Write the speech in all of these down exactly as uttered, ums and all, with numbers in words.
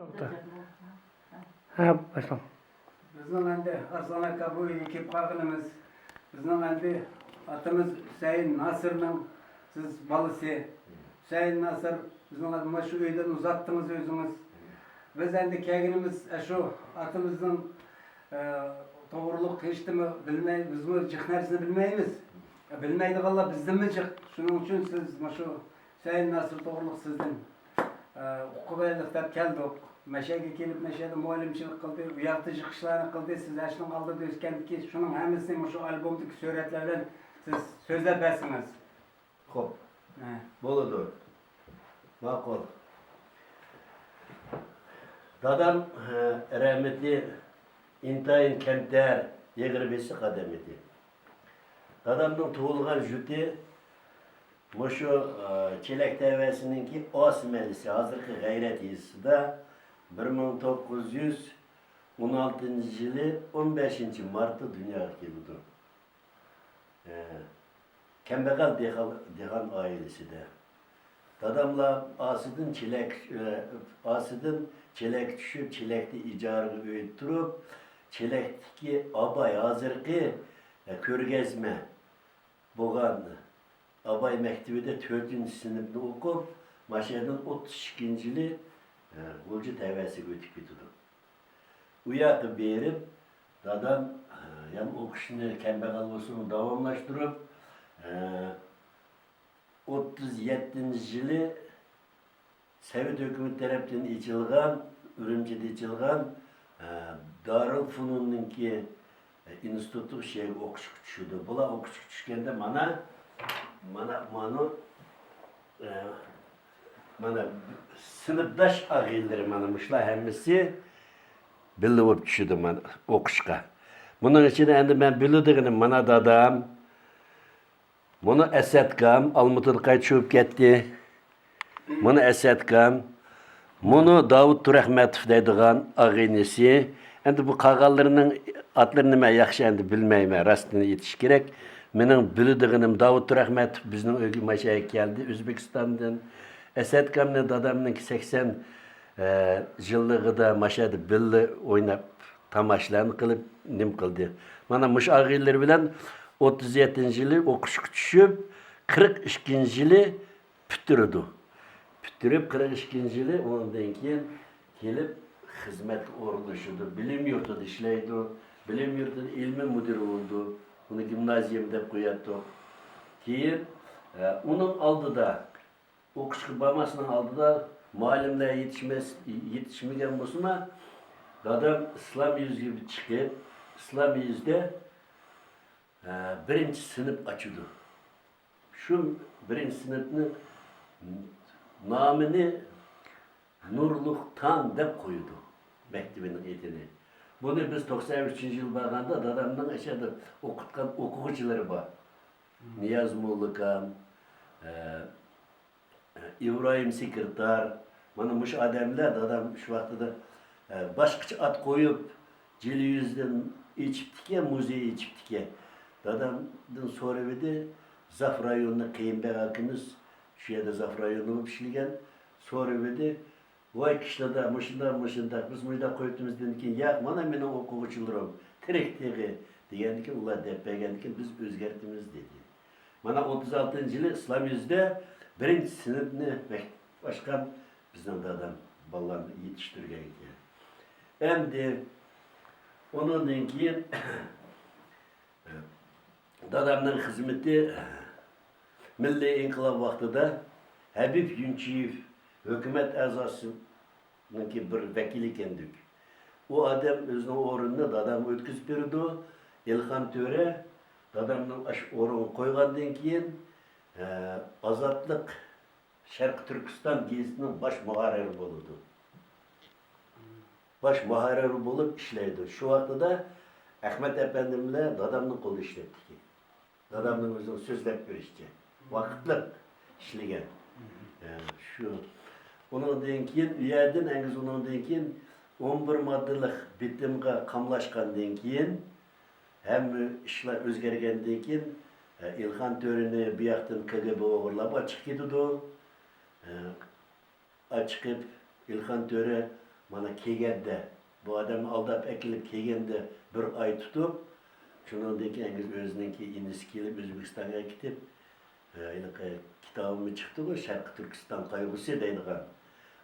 توختا. ھە، باشلاڭ. بىزنىڭ ئەمدى ئارسلان ئاكا بۇ ئۆيگە كېلىپ قالغىنىمىز، بىزنىڭ ئەمدى ئاتىمىز ھۈسەيىن ناسىرنىڭ، سىز بالىسى. ھۈسەيىن ناسىر، بىزنىڭ مانا شۇ ئۆيدىن ئۇزاتتىڭىز ئۆزىڭىز. بىز ئەمدى كەلگىنىمىز، ئە، شۇ ئاتىمىزنىڭ، ئە، توغرىلىق ھېچنېمە بىلمەي، بىزمۇ جىق نەرسىنى بىلمەيمىز. ئە، بىلمەيدىغانلار بىزدىنمۇ جىق. شۇنىڭ ئۈچۈن سىز مانا شۇ ھۈسەيىن ناسىر توغرىلىق سىزدىن، ئە، ئۇقۇپ ئالايلۇق دەپ كەلدۇق. مەشەگە كېلىپ، مەشەدە مۇئەللىمچىلىك قىلدى، ئۇ ياقتا جىق ئىشلارنى قىلدى. سىز ئاشۇنىڭ ئالدىدا ئۆسكەندىكى شۇنىڭ ھەممىسىنى مۇشۇ ئالبومدىكى سۈرەتلەر بىلەن سىز سۆزلەپ بەرسىڭىز. خوپ. ھە. بولىدۇ. ماقۇل. دادام، ھە، رەھمىتى ئىنتايىن كەمتەر، ئېغىر بېسىق ئادەم ئىدى. دادامنىڭ تۇغۇلغان يۇرتى مۇشۇ، ئە، چېلەك تەۋەسىنىڭكى ئاسى مەھەللىسى، ھازىرقى غەيرەت يېزىسىدا بىر مىڭ توققۇز يۈز ئون ئالتىنچى يىلى ئون بەشىنچى مارتتا دۇنياغا كېلىدۇ. ئە، كەمبەغەل دېھقان، دېھقان ئائىلىسىدە. داداملار ئاسىدىن چېلەك، ئە، ئاسىدىن چېلەك چۈشۈپ، چېلەكتە ئىجارىگە ئۆي تۇرۇپ، چېلەكتىكى ئاباي ھازىرقى، ئە، كۆرگەزمە بولغان ئاباي مەكتىۋىدە تۆتىنچى سىنىپنى ئوقۇپ، ماشۇ يەردىن ئوتتۇز ئىككىنچى يىلى، ئە، غۇلجا تەۋەسىگە ئۆتۈپ كېتىدۇ. ئۇ ياققا بېرىپ، دادام، ئە، يەنە ئوقۇشىنى كەمبەغەل بولسىمۇ داۋاملاشتۇرۇپ، ئە، ئوتتۇز يەتتىنچى يىلى سوۋېت ھۆكۈمىتى تەرەپتىن ئېچىلغان، ئۈرۈمچىدە ئېچىلغان، ئە، دارىلفۇنۇننىڭكى، ئە، ئىنستىتۇتىغا شۇ يەرگە ئوقۇشقا چۈشىدۇ. بۇلار ئوقۇشقا چۈشكەندە مانا، مانا، مانا، ئە، مانا سىنىپداش ئاغىنىلىرى مانا مۇشۇلار ھەممىسى بىللە بولۇپ چۈشىدۇ مانا ئوقۇشقا. بۇنىڭ ئىچىدە ئەمدى مەن بىلىدىغىنىم مانا دادام، مانا ئەسەتكام ئالمۇتىدا قايتىپ چۈشۈپ كەتتى. مانا ئەسەتكام. مانا داۋۇت تۇرەخمەتوف دەيدىغان ئاغىنىسى. ئەمدى بۇ قالغانلىرىنىڭ ئاتلىرىنى مەن ياخشى ئەمدى بىلمەيمەن، راستىنى ئېيتىش كېرەك. مېنىڭ بىلىدىغىنىم داۋۇت تۇرەخمەتوف بىزنىڭ ئۆيگە ماشۇ يەرگە كەلدى ئۆزبېكىستاندىن. ئەسەتكامنى دادامنىڭكى سەكسەن، ئە، يىللىقىدا ماشۇ يەردە بىللە ئويناپ، تاماشىلارنى قىلىپ، نېمە قىلدى. مانا مۇشۇ ئاغىنىلىرى بىلەن ئوتتۇز يەتتىنچى يىلى ئوقۇشقا چۈشۈپ، قىرىق ئىككىنچى يىلى پۈتتۈرىدۇ. پۈتتۈرۈپ، قىرىق ئىككىنچى يىلى ئۇنىڭدىن كېيىن كېلىپ خىزمەتكە ئورۇنلىشىدۇ. بىلىم يۇرتىدا ئىشلەيدۇ. بىلىم يۇرتىدا ئىلمىي مۇدىر بولىدۇ. ئۇنى گىمنازىيەم دەپ قوياتتۇق. كېيىن، ئە، ئۇنىڭ ئالدىدا ئوقۇشقا بارماسنىڭ ئالدىدا مۇئەللىملەر يېتىشمەس-، يېتىشمىگەن بولسىمۇ، دادام ئىسلام يۈزىگە چىقىپ، ئىسلام يۈزىدە، ئە، بىرىنچى سىنىپ ئاچىدۇ. شۇ بىرىنچى سىنىپنى نامىنى نۇرلۇق تاڭ دەپ قويىدۇ، مەكتىۋىنىڭ ئېتىنى. بۇنى بىز توقسان ئۈچىنچى يىل بارغاندا دادامنىڭ ئاشۇ يەردە ئوقۇتقان ئوقۇغۇچىلىرى بار. نىياز موللىكام، ئە، ئىبراھىم سېكرېتار، مانا مۇشۇ ئادەملەر دادام شۇ ۋاقتىدا، ئە، باشقىچە ئات قويۇپ، جىلى يۈزىدىن ئېچىپتىكەن، مۇزېي ئېچىپتىكەن. دادامدىن سورىۋىدى، زاف رايونىدا قېيۇمبەگ ئاكىمىز شۇ يەردە زاف رايونىدا بولۇپ ئىشلىگەن. سورىۋىدى، ۋاي كىشىلەردە مۇشۇنداق، مۇشۇنداق، بىز مۇشۇنداق قويۇپتىمىز دېدىكىن، ياق، مانا مېنىڭ ئوقۇغۇچىلىرىم، تىرىك تېخى دېگەندىكىن، ئۇلار دەپ بەرگەندىكىن، بىز ئۆزگەرتىمىز دېدى. مانا ئوتتۇز ئالتىنچى يىلى ئىسلام يۈزىدە بىرىنچى سىنىپنى مەكتەپ ئاچقان بىزنىڭ دادام بالىلارنى يېتىشتۈرگەن ئىكەن. ئەمدى ئۇنىڭدىن كېيىن دادامنىڭ خىزمىتى مىللىي ئىنقىلاب ۋاقتىدا ھەبىب يۇنچىيېف ھۆكۈمەت ئەزاسىنىڭكى بىر ۋەكىلى ئىكەندۇق. ئۇ ئادەم ئۆزىنىڭ ئورنىنى دادامغا ئۆتكۈزۈپ بېرىدۇ. ئېلخان تۆرە دادامنىڭ ئاشۇ ئورنىغا قويغاندىن كېيىن، ئە، ئازادلىق شەرقىي تۈركىستان گېزىتىنىڭ باش مۇھەررىرى بولىدۇ. باش مۇھەررىر بولۇپ ئىشلەيدۇ. شۇ ۋاقتىدا ئەخمەت ئەپەندىم بىلەن دادامنىڭ قولىدا ئىشلەپتىكەن. دادامنىڭ ئۆزىنىڭ سۆزلەپ بېرىشىچە، ۋاقىتلىق ئىشلىگەن. ئە، شۇ. ئۇنىڭدىن كېيىن، ئۇ يەردىن ئەنگىز ئۇنىڭدىن كېيىن ئون بىر ماددىلىق بېتىمغا قاملاشقاندىن كېيىن، ھەممە ئىشلار ئۆزگەرگەندىن كېيىن، ئە، ئېلخان تۆرىنى بۇ ياقتىن كىگىبې ئوغرىلاپ ئاچىقىپ كېتىدۇ. ئە، ئاچىقىپ، ئېلخان تۆرە مانا كەلگەندە، بۇ ئادەمنى ئالداپ ئەكېلىپ كەلگەندە بىر ئاي تۇتۇپ، شۇنىڭدىن كېيىن ئۆزىنىڭكى ئىنىسى كېلىپ ئۆزبېكىستانغا كېتىپ، ھېلىقى كىتابىمۇ چىقتىغۇ، شەرقىي تۈركىستان قايغۇسى دەيدىغان.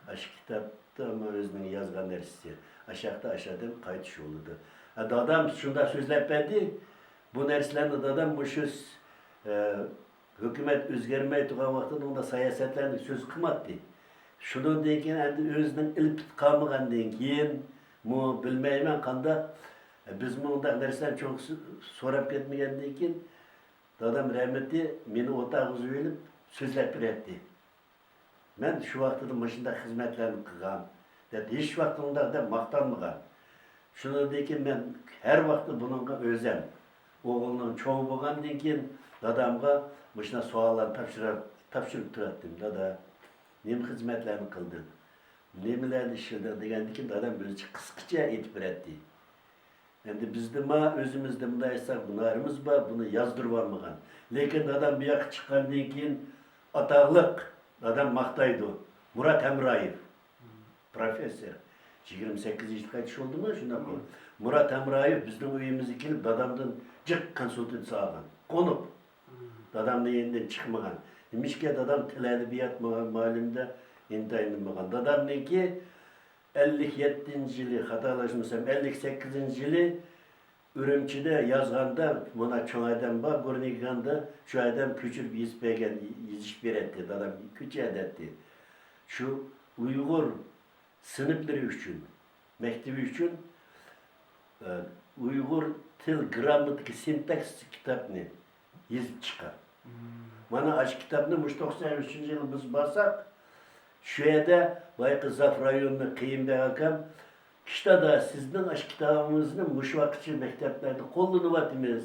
ئاشۇ كىتابتا ئۆزىنىڭ يازغان نەرسىسى. ئاشۇ ياقتا ئاشۇ ئادەم قايتىش يولىدا. ھە، دادام شۇنداق سۆزلەپ بەردى. بۇ نەرسىلەرنى دادام مۇشۇ، ئە، ھۆكۈمەت ئۆزگەرمەي تۇرغان ۋاقتىدا ئۇنداق ساياسەتلەرنى سۆز قىلماتتى. شۇنىڭدىن كېيىن ئەمدى ئۆزىنىڭ ئىلپىتى قالمىغاندىن كېيىن، مۇ بىلمەيمەن قانداق، بىزمۇ ئۇنداق نەرسىلەرنى چوڭقۇر سوراپ كەتمىگەندىن كېيىن، دادام رەھمىتى مېنى ئولتۇرغۇزۇۋېلىپ سۆزلەپ بېرەتتى. مەن شۇ ۋاقتىدا مۇشۇنداق خىزمەتلەرنى قىلغان، دەپ ھېچ ۋاقىت ئۇنداق دەپ ماختانمىغان. شۇنىڭدىن كېيىن مەن ھەر ۋاقىتتا بۇنىڭغا ئۆزەم، ئوغۇلنىڭ چوڭى بولغاندىن كېيىن دادامغا مۇشۇنداق سوئاللارنى تاپشۇرۇپ، تاپشۇرۇپ تۇراتتىم. دادا، نېمە خىزمەتلەرنى قىلدىڭ؟ نېمىلەرنى ئىشلىدىڭ؟ دېگەندىن كېيىن دادام ئۆزىچە قىسقىچە ئېيتىپ بېرەتتى. ئەمدى بىزدىمۇ ئۆزىمىزدە مۇنداق ھېساب گۇناھىمىز بار، بۇنى يازدۇرۇۋالمىغان. لېكىن دادام بۇ ياققا چىققاندىن كېيىن ئاتاقلىق دادام ماختايدۇ. مۇرات ھەمرايېف، پروفېسسور. يىگىرمە سەككىز يىل قايتىش بولدىمۇ، شۇنداققۇ؟ مۇرات ھەمرايېف بىزنىڭ ئۆيىمىزگە كېلىپ دادامدىن جىق كونسۇلتانت سالغان. قونۇپ. دادامنىڭ يېنىدىن چىقمىغان. نېمىشقا دادام تىل ئەدەبىيات مۇ-، مۇئەللىمىدە ئىنتايىن بولغان. دادامنىڭكى ئەللىك يەتتىنچى يىلى، خاتالاشمىسام، ئەللىك سەككىزىنچى يىلى ئۈرۈمچىدە يازغاندا، مانا چوڭ ئادەم بار، بۇرنىگاندا شۇ ئادەم كۆچۈرۈپ يېزىپ بەرگەن، يېزىش بېرەتتى، دادام كۆچۈرەتتى. شۇ ئۇيغۇر سىنىپلىرى ئۈچۈن، مەكتىۋى ئۈچۈن، ئە، ئۇيغۇر تىل گىرامماتىكا سىنتاكسىس كىتابنى يېزىپ چىققان. مانا ئاشۇ كىتابنى مۇشۇ توقسان ئۈچىنچى يىلى بىز بارساق، شۇ يەردە بايىقى زاپ رايونىنىڭ قېيۇمبەگ ئاكام، «كىشتا دادا، سىزنىڭ ئاشۇ كىتابىڭىزنى مۇشۇ ۋاقىتقىچە مەكتەپلەردە قوللىنىۋاتىمىز»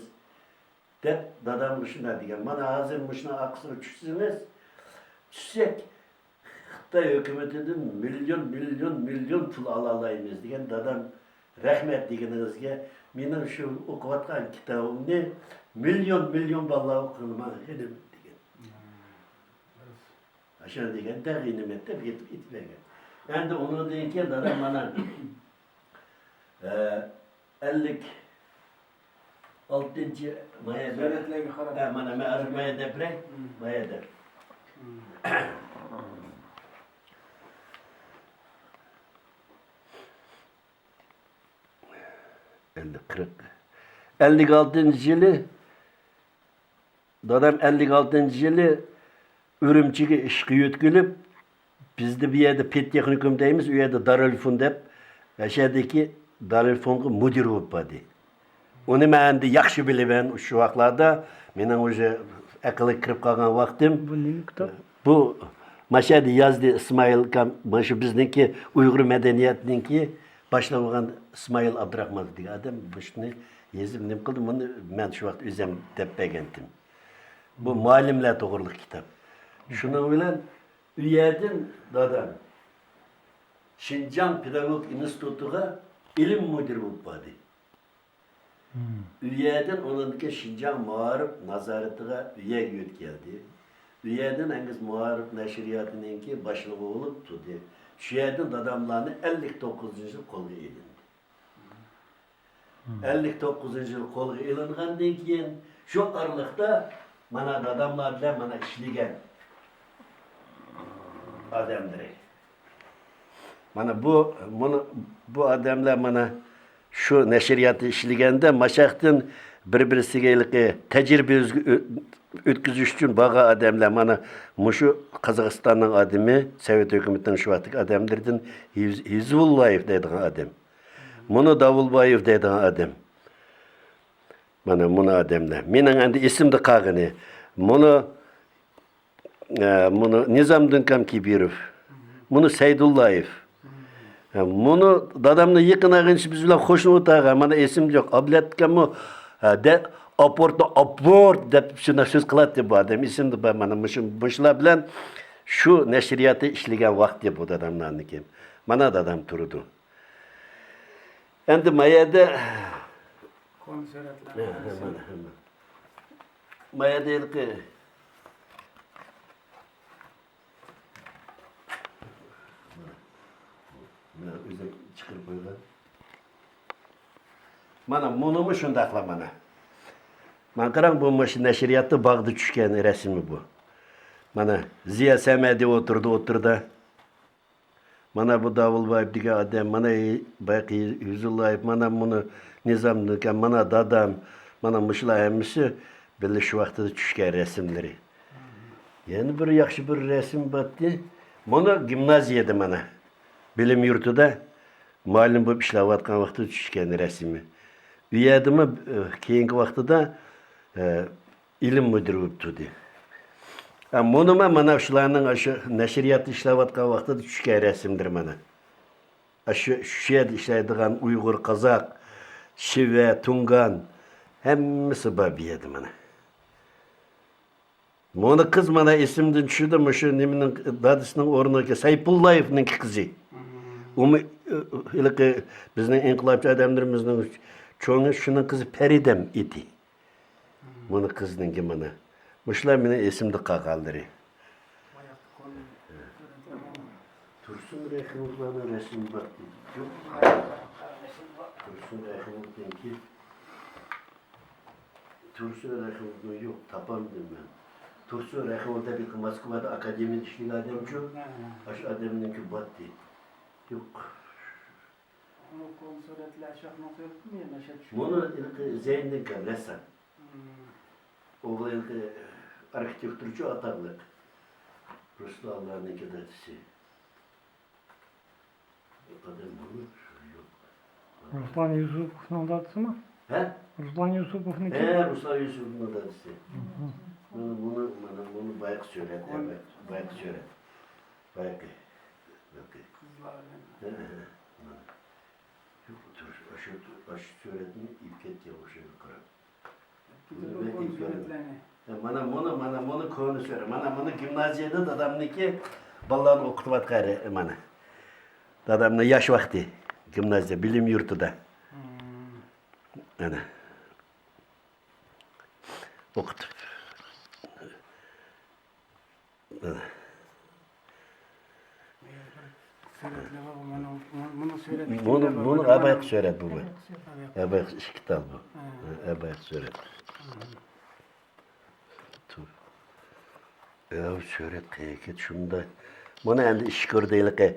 دەپ دادامغا شۇنداق دېگەن. مانا ھازىر مۇشۇنىڭ ئارقىسىغا چۈشسىڭىز، چۈشسەك، خىتاي ھۆكۈمىتىدىن مىليون، مىليون، مىليون پۇل ئالالايمىز دېگەن. دادام، رەھمەت دېگىنىڭىزگە، مېنىڭ شۇ ئوقۇۋاتقان كىتابىمنى مىليون، مىليون بالىلار ئوقۇغىنى ماڭا غېنىيمەت دېگەن. ئاشۇ دېگەندە غېنىيمەت دەپ ئېيتىپ، ئېيتىپ بەرگەن. ئەمدى ئۇنىڭدىن كېيىن دادام مانا، ئە، ئەللىك ئالتىنچى مايدا. سۈرەتلەرگە قاراپ. ھە، مانا مەن ھازىر مايدا دەپ بېرەي. مم. مايدا. مم. ئەللىك، قىرىق. ئەللىك ئالتىنچى يىلى، دادام ئەللىك ئالتىنچى يىلى ئۈرۈمچىگە ئىشقا يۆتكىلىپ، بىزدە بۇ يەردە پېدتېخنىكوم دەيمىز، ئۇ يەردە دارالفۇن دەپ، ئەشەدىكى دارالفۇنغا مۇدىر بولۇپ باردى. ئۇنى مەن ئەمدى ياخشى بىلىمەن، شۇ ۋاقىتلاردا مېنىڭ ئۇژې ئەقىلگە كىرىپ قالغان ۋاقتىم. بۇ نېمە كىتاب؟ بۇ ماشەدە يازدى ئىسمائىل ئاكام، مانا شۇ بىزنىڭكى ئۇيغۇر مەدەنىيەتنىڭكى باشلىقى بولغان ئىسمائىل ئابدۇراخمانوف دېگەن ئادەم مۇشۇنى يېزىپ نېمە قىلدى، بۇنى مەن شۇ ۋاقىت ئۆزۈم دەپ بەرگەنتىم. بۇ مۇئەللىملەر توغرىلىق كىتاب. شۇنىڭ بىلەن ئۇ يەردىن دادام شىنجاڭ پېداگوگىكا ئىنستىتۇتىغا ئىلىم مۇدىرى بولۇپ باردى. ئۇ يەردىن ئۇنىڭدىن كېيىن شىنجاڭ مائارىپ نازارىتىغا ئۇ يەرگە يۆتكەلدى. ئۇ يەردىن ئەنگىز مائارىپ نەشرىياتىنىڭكى باشلىقى بولۇپ تۇردى. شۇ يەردىن داداملارنى ئەللىك توققۇزىنچى يىل قولغا ئېلىندى. ئەللىك توققۇزىنچى يىل قولغا ئېلىنغاندىن كېيىن، شۇ ئارىلىقتا مانا داداملار بىلەن مانا ئىشلىگەن ئادەملىرى. مانا بۇ، مانا بۇ ئادەملەر مانا شۇ نەشرىياتتا ئىشلىگەندە، ماشاقتىن بىر-بىرسىگە ھېلىقى تەجرىبە ئۆزگە-، ئۆ-، ئۆتكۈزۈش ئۈچۈن بارغان ئادەملەر. مانا مۇشۇ قازاقىستاننىڭ ئادىمى، سوۋېت ھۆكۈمىتىنىڭ شۇ ۋاقىتتىكى ئادەملىرىدىن ھىز-، ھىزبۇللايېف دەيدىغان ئادەم. مۇنۇ داۋۇلبايېف دەيدىغان ئادەم. مانا مۇنۇ ئادەملەر. مېنىڭ ئەمدى ئېسىمدە قالغىنى. مۇنۇ، ئە، مۇنۇ نىزامدىن كام كېبىروف. مۇنۇ سەيدۇللايېف. ئە، مۇنۇ دادامنىڭ يېقىن ئاغىنىسى بىز بىلەن قوشنا ئولتۇرغان. مانا ئېسىمدە يوق. ئابلەتكەنمۇ، ئە، دە-، ئاپورتنى ئاپورت دەپ شۇنداق سۆز قىلاتتى بۇ ئادەم. ئېسىمدە بار. مانا مۇشۇ، مۇشۇلار بىلەن شۇ نەشرىياتتا ئىشلىگەن ۋاقتى بۇ داداملارنىڭكى. مانا دادام تۇرىدۇ. ئەمدى ما يەردە، كونا سۈرەتلەر. ھە، ھە، مانا، ھە، مانا. ما يەردە ھېلىقى، مانا، مانا ئۆزۈم چىقىرىپ قويغان. مانا مۇنىمۇ شۇنداقلا مانا. مانا قاراڭ، بۇ مۇشۇ نەشرىياتتا باغدا چۈشكەن رەسىمى بۇ. مانا زىيا سەمەدى ئولتۇرىدۇ ئوتتۇرىدا. مانا بۇ داۋۇلبايېۋ دېگەن ئادەم، مانا بايىقى ھېزۇللايېۋ، مانا مۇنۇ نىزام ئاكام، مانا دادام، مانا مۇشۇلار ھەممىسى بىللە شۇ ۋاقتىدا چۈشكەن رەسىملىرى. يەنە بىر ياخشى بىر رەسىم بارتتى. مانا گىمنازىيەدە مانا. بىلىم يۇرتىدا مۇئەللىم بولۇپ ئىشلەۋاتقان ۋاقتىدا چۈشكەن رەسىمى. ئۇ يەردىمۇ، ئە، كېيىنكى ۋاقتىدا، ئە، ئىلىم مۇدىرى بولۇپ تۇردى. ئە، مۇنۇمۇ مانا شۇلارنىڭ ئاشۇ نەشرىياتتا ئىشلەۋاتقان ۋاقتىدا چۈشكەن رەسىملىرى مانا. ئاشۇ، شۇ يەردە ئىشلەيدىغان ئۇيغۇر، قازاق، شىۋە، تۇڭگان ھەممىسى بار بۇ يەردە مانا. مانا قىز مانا ئېسىمدىن چۈشىدۇ، مۇشۇ نېمىنىڭ، دادىسىنىڭ ئورنىدىكى سەيپۇللايېۋنىڭكى قىزى. ئۇمۇ، ھېلىقى بىزنىڭ ئىنقىلابچى ئادەملىرىمىزنىڭ چوڭى، شۇنىڭ قىزى پەرىدەم ئىدى. مانا قىزنىڭكى مانا. مۇشۇلار مېنىڭ ئېسىمدە قالغانلىرى. تۇرسۇن رەھىموۋلارنىڭ رەسىمى بار. يوق. تۇرسۇن رەھىموۋنىڭكى، تۇرسۇن رەھىموۋنى يوق، تاپالمىدىم مەن. تۇرسۇن رەھىموۋ دەپ موسكۋادا ئاكادېمىيەدە ئىشلىگەن ئادەمچۇ. ھە، ھە. ئاشۇ ئادەمنىڭكى باتتى. يوق. ئۇنىڭ كونا سۈرەتلەر شۇ ياقنىڭ سۈرىتىمۇ يەنە ئاشۇ چۈشكەن؟ مۇنۇ ھېلىقى زەينىدىن كەل رەسسام. مم. ئوغلى ھېلىقى ئارخىتېكتورچۇ ئاتاقلىق. رۇسلانلارنىڭكى دادىسى. ئادەم بۇ يوق. رۇسلان يۈسۈپوفنىڭ دادىسىمۇ؟ ھە؟ رۇسلان يۈسۈپوفنىڭكى؟ ھە، رۇسلان يۈسۈپوفنىڭ دادىسى. مم. مانا بۇنى، مانا بۇنى بايىقى سۈرەت، ھە، بايىقى سۈرەت. بايىقى. بايىقى. قىزلار بىلەن. ھە، ھە، ھە. مانا. يوق، تۇرۇش، ئاشۇ، ئاشۇ سۈرەتنى ئېلىپ كەتكەن ئوخشايدۇ، قاراڭ. بۇنى مەن ئېلىپ بەرمەي. ھە، مانا مۇنى، مانا مۇنى كونا سۈرەت. مانا مۇنى گىمنازىيەدە دادامنىڭكى بالىلارنى ئوقۇتۇۋاتقان يېرى، مانا. دادامنىڭ ياش ۋاقتى. گىمنازىيە، بىلىم يۇرتىدا. مم. مانا. ئوقۇتۇپ. سۈرەتلەر بار، مانا، مانا سۈرەت. بۇنى، بۇنى ئەبەيق سۈرەت بۇ. ئەبەيق. ئەبەيق ئىككى تال بۇ. ھە. ئەبەيق سۈرەت. ھە. تۇر. يا، سۈرەت قەيەرگە كەتتى شۇنداق. مانا ئەمدى ئىش كۆردى ھېلىقى.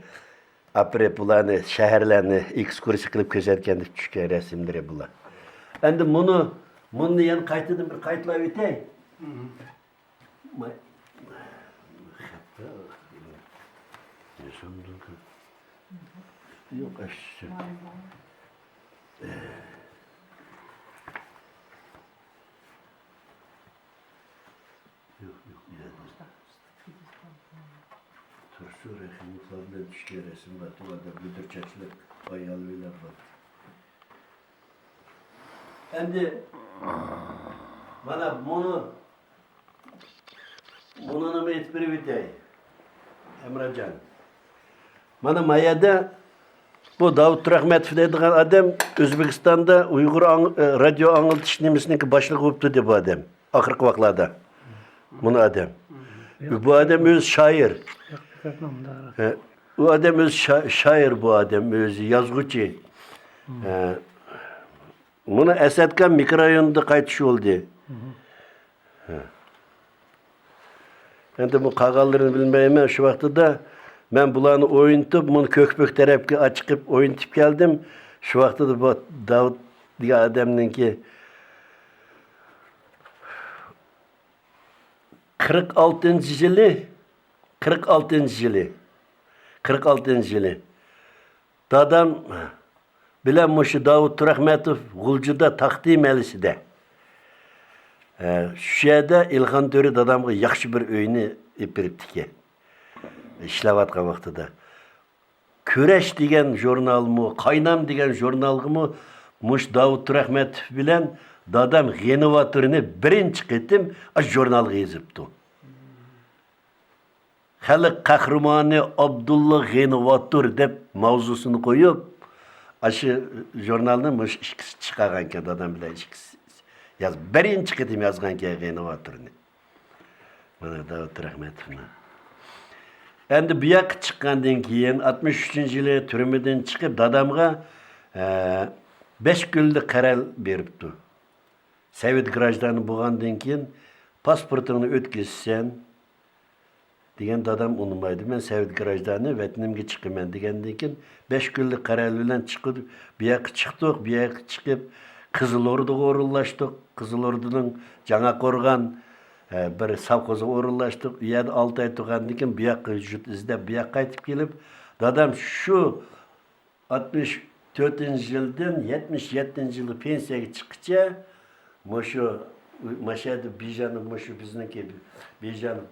ئاپىرىپ بۇلارنى، شەھەرلەرنى ئېكسكۇرسىيە قىلىپ كۆرسەتكەندە چۈشكەن رەسىملىرى بۇلار. ئەمدى مۇنۇ، مۇنى يەنە قايتىدىن بىر قايتىلاپ ئۆتەي. مم. ماي-، خەتتە ياسامدۇ؟ يوق، ئاشۇ. يوق، يوق، يوق. تۇرسۇن رەھىموۋلار بىلەن چۈشكەن رەسىم بار، توغرا، مۇدىر چاچلىق ئايال بىلەن بار. ئەمدى مانا مۇنۇ، مۇنۇنىمۇ ئېيتىپ بېرىۋېتەي، ئەمراجان. مانا ما يەردە بۇ داۋۇت تۇرئەخمەتوف دەيدىغان ئادەم ئۆزبېكىستاندا ئۇيغۇر ئاڭ-، ئە، رادىيو ئاڭلىتىش نېمىسىنىڭكى باشلىقى بولۇپتۇ دەپ بۇ ئادەم. ئاخىرقى ۋاقىتلاردا. مۇنۇ ئادەم. بۇ ئادەم ئۆزى شائىر. ھە، ئۇ ئادەم ئۆزى شا-، شائىر بۇ ئادەم، ئۆزى يازغۇچى. ھە. مۇنۇ ئەسەتكان مىكرورايونىدا قايتىش بولدى. ھە. ئەمدى بۇ قالغانلىرىنى بىلمەيمەن. شۇ ۋاقتىدا مەن بۇلارنى ئوينىتىپ، مۇنى كۆكپۆك تەرەپكە ئاچىقىپ ئوينىتىپ كەلدىم. شۇ ۋاقتىدا بۇ داۋۇت دېگەن ئادەمنىڭكى قىرىق ئالتىنچى يىلى، قىرىق ئالتىنچى يىلى، قىرىق ئالتىنچى يىلى دادام بىلەن مۇشۇ داۋۇت تۇرئەخمەتوف غۇلجىدا تاختى مەلىسىدە، ئە، شۇ يەردە ئىلخان تۆرە دادامغا ياخشى بىر ئۆينى ئېلىپ بېرىپتىكەن. ئىشلەۋاتقان ۋاقتىدا. كۈرەش دېگەن ژۇرنالمۇ، قاينام دېگەن ژۇرنالغىمۇ مۇشۇ داۋۇت تۇرئەخمەتوف بىلەن دادام غېنى باتۇرنى بىرىنچى قېتىم ئاشۇ ژۇرنالغا يېزىپتۇ. خەلق قەھرىمانى ئابدۇللا غېنى باتۇر دەپ ماۋزۇسىنى قويۇپ، ئاشۇ ژۇرنالنى مۇشۇ ئىككىسى چىقارغانىكەن، دادام بىلەن ئىككىسى ياز-، بىرىنچى قېتىم يازغانىكەن غېنى باتۇرنى. مانا داۋۇت رەھمەتوفنىڭ. ئەمدى بۇ ياققا چىققاندىن كېيىن، ئاتمىش ئۈچىنچى يىلى تۈرمىدىن چىقىپ، دادامغا، ئە، بەش كۈنلۈك قەرەل بېرىپتۇ. سوۋېت گراژدانى بولغاندىن كېيىن، پاسپورتۇڭنى ئۆتكۈزىسەن، دېگەن، دادام ئۇنىمايدۇ. مەن سوۋېت گراژدانى، ۋەتىنىمگە چىقىمەن، دېگەندىن كېيىن، بەش كۈنلۈك قەرەل بىلەن چىقىپ، بۇ ياققا چىقتۇق. بۇ ياققا چىقىپ، قىزىل ئوردىغا ئورۇنلاشتۇق. قىزىل ئوردىنىڭ جاڭاقورغان، ئە، بىر سوۋخوزغا ئورۇنلاشتۇق. ئۇ يەردە ئالتە ئاي تۇرغاندىن كېيىن، بۇ ياققا يۇرت ئىزدەپ، بۇ ياققا قايتىپ كېلىپ، دادام شۇ ئاتمىش تۆتىنچى يىلدىن يەتمىش يەتتىنچى يىلغا پېنسىيەگە چىققىچە مۇشۇ ماشەدە بىژان، مۇشۇ بىزنىڭكى بىژان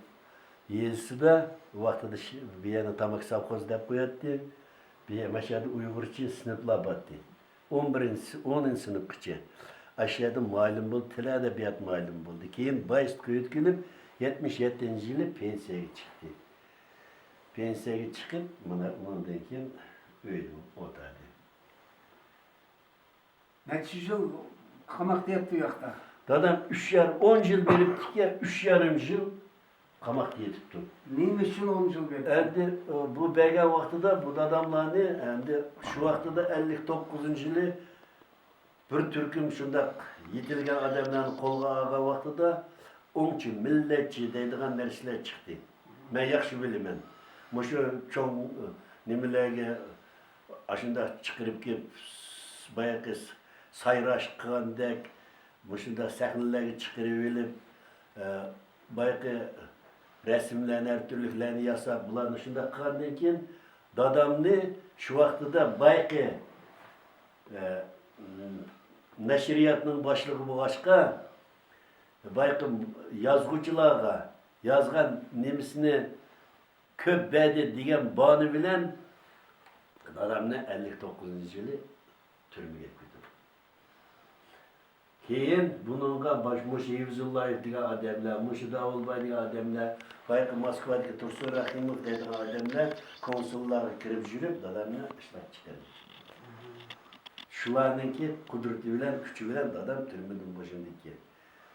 يېزىسىدا ۋاقتىدا شى-، بىيەنە تاماكا سوۋخوزى دەپ قوياتتى. بىيە-، ماشەدە ئۇيغۇرچە سىنىپلار بارتتى. ئون بىرىنچى، ئونىنچى سىنىپقىچە. ئاشۇ يەردە مۇئەللىم بولدى، تىل ئەدەبىيات مۇئەللىمى بولدى. كېيىن بايىس قويۇپ كېلىپ، يەتمىش يەتتىنچى يىلى پېنسىيەگە چىقتى. پېنسىيەگە چىقىپ، مانا ئۇنىڭدىن كېيىن ئۆيدە ئولتۇردى. نەچچە يىل قاماقتا ياتتى ئۇ ياقتا؟ دادام ئۈچ يار-، ئون يىل بېرىپتىكەن، ئۈچ يارىم يىل قاماقتا يېتىپتۇ. نېمە ئۈچۈن ئون يىل بېرىپتۇ؟ ئەمدى، ئە، بۇ بەرگەن ۋاقتىدا بۇ داداملارنى، ئەمدى شۇ ۋاقتىدا ئەللىك توققۇزىنچى يىلى بىر تۈركۈم شۇنداق يېتىلگەن ئادەملەرنى قولغا ئالغان ۋاقتىدا ئوڭچى، مىللەتچى دەيدىغان نەرسىلەر چىقتى. مەن ياخشى بىلىمەن. مۇشۇ چوڭ، ئە، نېمىلەرگە ئاشۇنداق چىقىرىپ كېلىپ، بايىقى سايراش قىلغاندەك، مۇشۇنداق سەھنىلەرگە چىقىرىۋېلىپ، ئە، بايىقى رەسىملەرنى، ھەر تۈرلۈكلەرنى ياساپ، بۇلارنى شۇنداق قىلغاندىن كېيىن، دادامنى شۇ ۋاقتىدا بايىقى، ئە، نەشرىياتنىڭ باشلىقى بولغاچقا، بايىقى يازغۇچىلارغا يازغان نېمىسىنى كۆپ بەردى دېگەن باھانە بىلەن دادامنى ئەللىك توققۇزىنچى يىلى تۈرمىگە كىردۈردى. كېيىن بۇنىڭغا باش-، مۇشۇ ھېۋزۇللايېف دېگەن ئادەملەر، مۇشۇ داۋۇلباي دېگەن ئادەملەر، بايىقى موسكۋادىكى تۇرسۇن رەھىموف دەيدىغان ئادەملەر كونسۇللارغا كىرىپ يۈرۈپ، دادامنى ئىشلەپ چىقىردى. شۇلارنىڭكى قۇدرىتى بىلەن، كۈچى بىلەن دادام تۈرمىدىن بوشىدىكەن.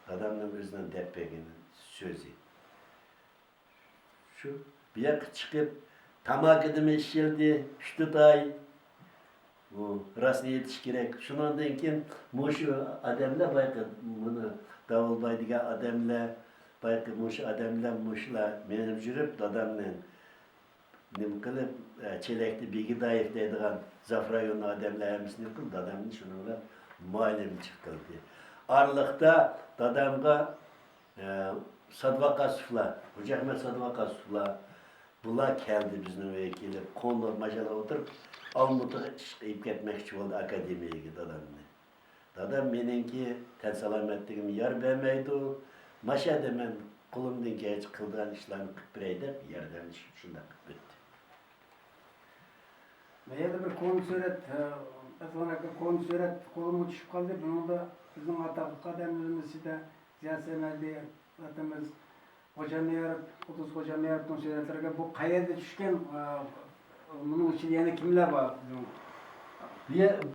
دادامنىڭ ئۆزىنىڭ دەپ بەرگەن سۆزى. شۇ بۇ ياققا چىقىپ، تاماكىدىمۇ ئىچىلدى، ئۈچ تۆت ئاي. ئۇ راستىنى ئېيتىش كېرەك. شۇنىڭدىن كېيىن مۇشۇ ئادەملەر بايىقى، مانا داۋۇلباي دېگەن ئادەملەر، بايىقى مۇشۇ ئادەملەر، مۇشۇلار مېڭىپ يۈرۈپ، دادامنى نېمە قىلىپ، ئە، چېلەكتە بېگىدايېف دەيدىغان زاف رايوننىڭ ئادەملەر ھەممىسىنى قىلىپ، دادامنى شۇنىڭ بىلەن مۇئەللىمچىلىك قىلدى. ئارىلىقتا دادامغا، ئە، سادۋاقاسوفلار، خوجا ئەخمەت سادۋاقاسوفلار، بۇلار كەلدى بىزنىڭ ئۆيگە كېلىپ، قوللار ماشىنىغا ئولتۇرۇپ، ئالمۇتىغا ئىشقا ئېلىپ كەتمەكچى بولدى ئاكادېمىيەگە دادامنى. دادام مېنىڭكى تەن سالامەتلىكىم يار بەرمەيدۇ، ماشەدە مەن قولۇمدىن كەلگەنچە قىلىدىغان ئىشلارنى قىلىپ بېرەي دەپ ياردەملىشىپ شۇنداق قىلىپ ئۆتتى. مەن يەنە بىر كونا سۈرەت، ئە، ئەسلان ئاكا، كونا سۈرەت قولۇمغا چۈشۈپ قالدى. بۇنىڭدا بىزنىڭ ئاتاقلىق ئادەملىرىمىز ئىچىدە زىيا سەمەدى ئاتىمىز، خوجامياروف، قۇددۇس خوجامياروفنىڭ سۈرەتلىرىگە بۇ قەيەردە چۈشكەن، ئە، بۇنىڭ ئىچىدە يەنە كىملەر بار؟ بۇ يە-،